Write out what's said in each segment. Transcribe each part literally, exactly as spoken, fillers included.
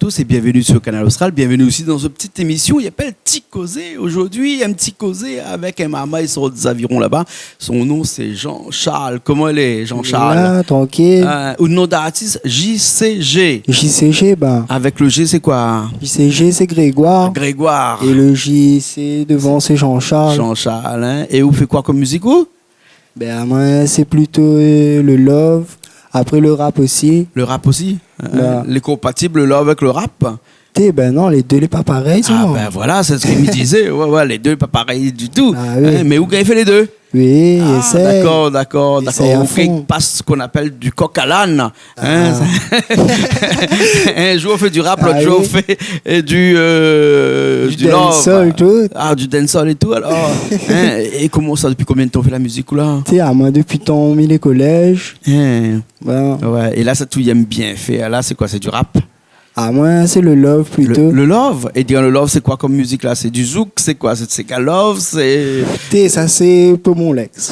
tous et bienvenue sur Kanal Austral. Bienvenue aussi dans cette petite émission i apèl Ti Kozé. Zordi, in ti kozé avèk in marmay i sort Zaviron laba. Son nom, sé Jean-Charles. Koman i lé, Jean-Charles ? La, trankil. Euh, ou non d'artis, J C G. J C G, ben. Avèk le G, sé koi ? J C G, sé Grégoire. Grégoire. É le J, sé devan, sé Jean-Charles. Jean-Charles, hein. É ou fé koi kom mizik, ou ? Ben, moin, sé plito, euh, le love. Apré, le rap osi. Le rap osi, hein. Lé konpatib, le love avèk le rap ? Té, ben non, lé dé lé pa parèy, sa. Ah, ben voilà, sé sak mi dizé. Ouais, ouais, lé dé lé pa parèy ditou. Ah oui. Hein, mé ou gingn fé lé dé. Oui, ah, dakor, dakor, dakor. Ou fé pa sak i apèl du coq à l'âne. Hein, ah. In zour ou fé du rap, lot zour ou fé, euh, du, euh, du love. Du dancehall, tout. Ah, du dancehall é tout, alor. Hein, é koman sa, dopi konbien d'tan ou fé la mizik, ou la ? Té, amoin, dopi tan mi lé kolèz. Hein. Ouais. Ouais, é la, sak ou yèm bien fé la, sé koi ? Sé du rap ? Ah, moin, sé le love plito. Le, le love ? É dir le love, sé koi kom mizik la ? Sé du zouk, sé koi ? Sé séga love, sé... Té, sa sé pou mon ex.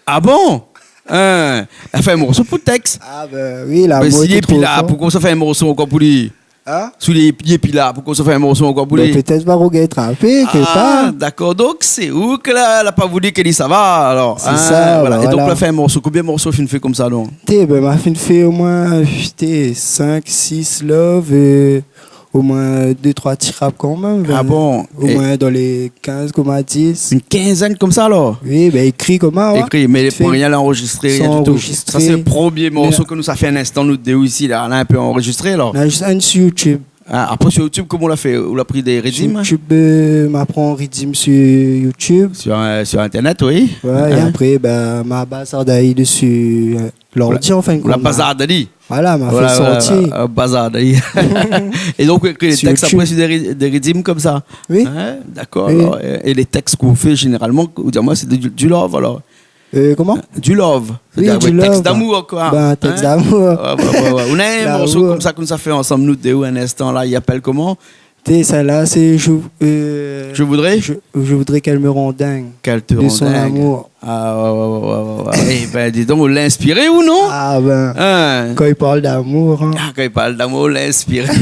Ah bon ? Hein, la fé in morso pou ex. Ah ben oui, la... Mé si li lé pi la, poukoi sa fé in morso ankor pou li ? Hein ? Si li lé pi la, poukoi sa fé in morso ankor pou li ? Ben, pétèt va regèt rapé, kèk par. Ah, dakor. Donk sé ou ke la, la pa voulu ke li sava, alor. Sé sa, voilà. É donk, la fé in morso. Konbien morso ou fine fé konmsa, donk ? Té, ben, ma fine fé omoin, té, sink, sis love, é omoin dé, troi ti rap kanmèm, ben, omoin dan lé kinz, koman, dis. Ah bon ? É in kinzèn konmsa, alor ? Oui, ben, ékri koman, ouais. Ékri, mé vit fé. Pran rien, la anrozistré, rien ditou. San anrozistré. Sa sé le promié morso ke nou sa fé in instan, nou dé isi la. La in pé anrozistré, alor. La zis inn sur YouTube. Ah, apré, sur YouTube, koman ou la fé ? Ou la pri dé ridim, hein ? Sur YouTube, euh, ma pran ridim sur YouTube. Sur, euh, sur Internet, oui. Ouais, é apré, ben, ma bazard ali dési, euh, lordi, an fin de kont. Ou la bazard ali. Voilà, ma fé sorti. Voilà, voilà, euh, bazard ali. É donk, ou ékri lé tèks apré sur dé ri-, dé ridim konmsa. Oui. Hein, dakor, alor, é, é lé tèks ke ou fé zénéralman, ou di amoin, sé du, du love, alor. Euh, koman ? Du love. Oui, du love. Tèks d'amour, koi. Hein ? Ben, tèks d'amour. Ouais, ouais, ouais, ouais. Ou na in morso konmsa ke nou sa fé ansanm, nou dé, ou in instan la, i apèl koman ? Té, sa la, sé je, euh, je voudrais ? Je, je voudrais qu'elle me rende dingue de son amour. Qu'elle te rende dingue. Ah, ouais, ouais. Eh ben, dis donc, ou lé inspiré, ou non ? Ah, ben, kan i parl d'amour, hein. Ah, kan i parl d'amour, ou lé inspiré.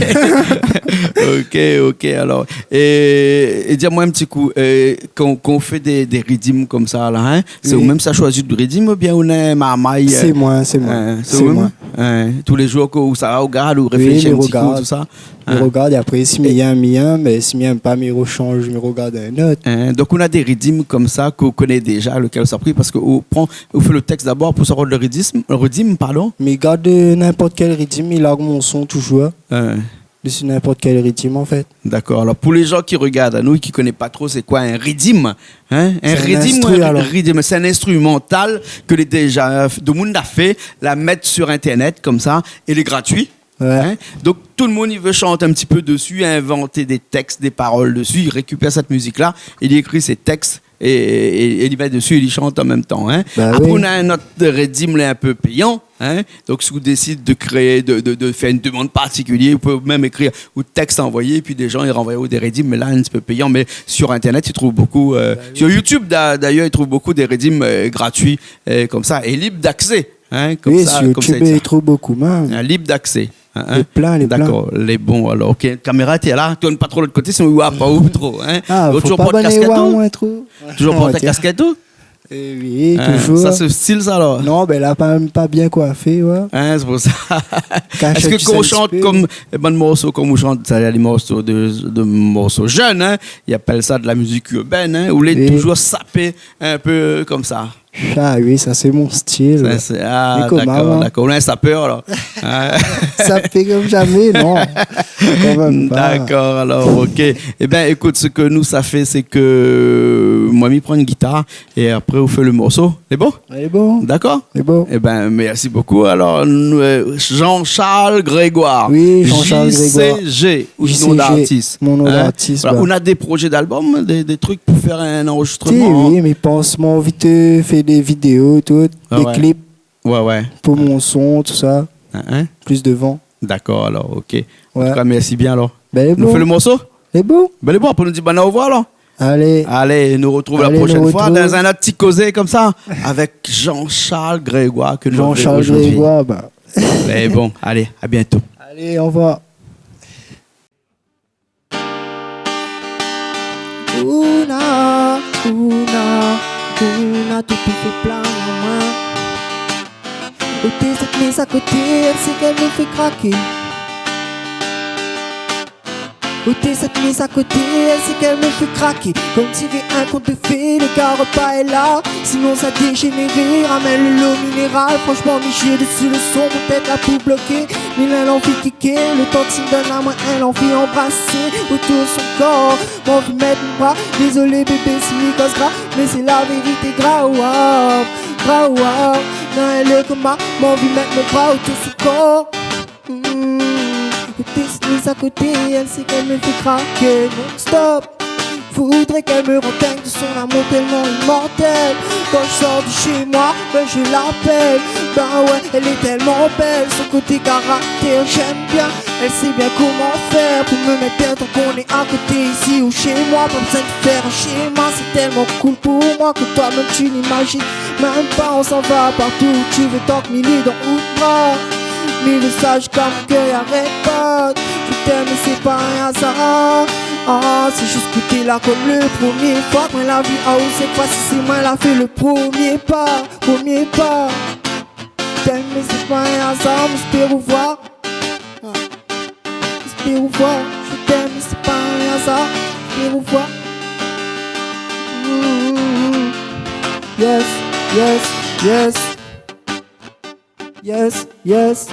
Ok, ok, alor. É, é di amoin in ti kou, euh, kan, kan ou fé dé, dé ridim konmsa la, hein, sé ou mèm sa shoizi le ridim oubien ou na in marmay, euh... Sé moin, sé moin. Hein, sé ou mèm ? Hein, tou lé zour ke ou sa, ou gard, ou réfléshi in ti kou, tousa. Oui, mi rogard. Mi rogard é apré, si mi yèm, mi yèm, mé si mi yèm pa, mi roshanz, mi rogard in not. Hein, donk ou na dé ridim konmsa ke ou koné déza, lékèl ou sa pri, parske ou pran, ou fé le tèks dabor pou sa rod le ridim, le ridim, pardon. Mi gard, euh, ninport kèl ridim, mi larg mon son touzour. Hein. Dési ninport kèl ridim, an fèt. Dakor. Alor, pou lé zan ki rogard anou, ki koné pa tro sé koi in ridim, hein, in ridim, ou in ridim, sé in instrumantal ke lé déza, euh, demoun la fé, la mèt sur Internet konmsa, é lé gratui. Ouais. Hein ? Donk, tout le moun i vé shant in ti pé dési, invant dé tèks, dé parol dési, i rékipèr sèt mizik-la, é i ékri sé tèks, é, é, é i mèt dési, é i shant an mèm tan, hein. Ben oui. Apré, ou na in not ridim, lé in pé péyan, hein. Donk, si ou désid de kréé, de, de, de fèr in demann partikilié, ou pé mèm ékrir out tèks, anvoyé, épi dé zan i ranvoy aou dé ridim, mé la, in ti pé péyan, mé sur Internet, i trouv bokou, euh, sur YouTube, da-, dayèr, i trouv bokou dé ridim, euh, gratui, euh, konmsa, é lib d'aksé. Hein, konmsa, sur YouTube, i trouv bokou, hein. Oui, konmsa, hein, lib d'aksé, hein, hein. Lé plin, lé plin. Dakor, lé bon, alor. Ok, kaméra, té la, tourn pa tro lot koté, sinon i oi pa ou tro, hein. Ah, fo pa bann i oi amoin tro. Touzour pran out kaskèt, ou ? Eh oui, touzour. Hein, sa sé stil, sa, alor. Non, ben la, pa, pa bien koifé, ouais. Hein, sé pou sa. Èske kan ou shant konm, eh ben, morso, kan ou shant, sa, lé morso de, de morso jenn, hein, i apèl sa de la mizik urbèn, hein, ou lé touzour sapé in pé konmsa ? Ah oui, sa sé mon stil. Sa, sé, ah, dakor, dakor. Ou lé in sapèr, alor. Sapé konm zamé, non. Kan mèm pa. Dakor, alor, ok. Eh ben, ékout, sak nou sa fé, sé ke moin, mi pran in gitar é apré, ou fé le morso. Lé bon ? Lé bon. Dakor ? Lé bon. Eh ben, mèrsi bokou. Alor, nou, euh, Jean-Charles Grégoire. Oui, Jean-Charles Grégoire. J C G. Ou non d'artis. J C G, mon nom d'artiste, voilà. Hein ? Voilà. Ou na dé projé d'album, dé, dé trik pou fèr in anrozistreman ? Té, oui, mé pansman, vit, euh, fé dé vidéo, tout, dé klip. Ah ouais. Ouais, ouais. Pou mon son, tousa. Hein, hein. Plis devan. Dakor, alor, ok. Ouais. An tou ka, mèrsi bien, alor. Ben, lé bon. Nou fé le morso ? Lé bon. Ben, lé bon, apré nou di bann orevoir, alor. Alé. Alé, nou artrouv la proshèn foi dan in ot ti kozé konmsa avèk Jean-Charles Grégoire ke nou... Jean-Charles Grégoire, ben. Mé bon, alé, à bientôt. Alé, orevoir. Ouna, ouna, ouna, tout i fé pla an moin. Ou té sèt miz a koté, èl sé k'èl me fé kraké. Ou té sèt miz a koté, èl sé k'èl me fé kraké. Konm tiré in kont de fé, le gars pa lé la. Sinon sa déjénéré, ramèn le lo minéral. Franchman, mi jé dési le son, mon tèt la pou bloké. Mi néna lanvi kiké, le tantine done amoin in lanvi anbrasé. Otour son kor, mi anvi mèt mon bra. Dézolé bébé si mi koz gra, mé sé la vérité, gra, waouh, gra, waouh. Néna le koma, mi anvi mèt mon bra otour son kor. Hmm. Ou té sèt miz a koté, èl sé k'èl me fé kraké non-stop. Voudré k'èl me rann ding de son amour tèlman imortèl. Kan mi sort de shé moin, bin mi apèl. Bin oué, èl lé tèlman bèl, son koté karaktèr, mi èm bien. Èl sé bien koman fèr pou me mèt dèyèr, tan k'nou lé a koté isi ou shé moin. Pa bezoin de fèr in shéma, sé tèlman cool pou moin ke toi-mèm tu n'imagines mèm pa. On s'en va partout où tu veux, tant que mi lé dan out bra. Mi vé sa ziska mon kèr i arèt pa. Je t'aime, sé pa in azar. Ah, sé zis koté la konm le promié foi. Moin la vi aou, sèt foi si sé moin la fé le promié pa. Promié pa. T'aime, sé pa in azar, mi èspèr ou voir. Ah. Mi èspèr ou voir. Je t'aime, sé pa in azar. Mi èspèr ou voir. Mm, mm, mm. Yes, yes, yes. Yes, yes.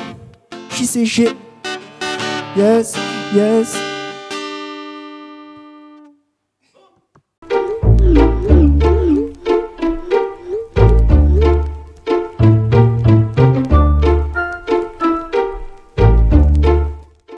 J C G. Yes, yes.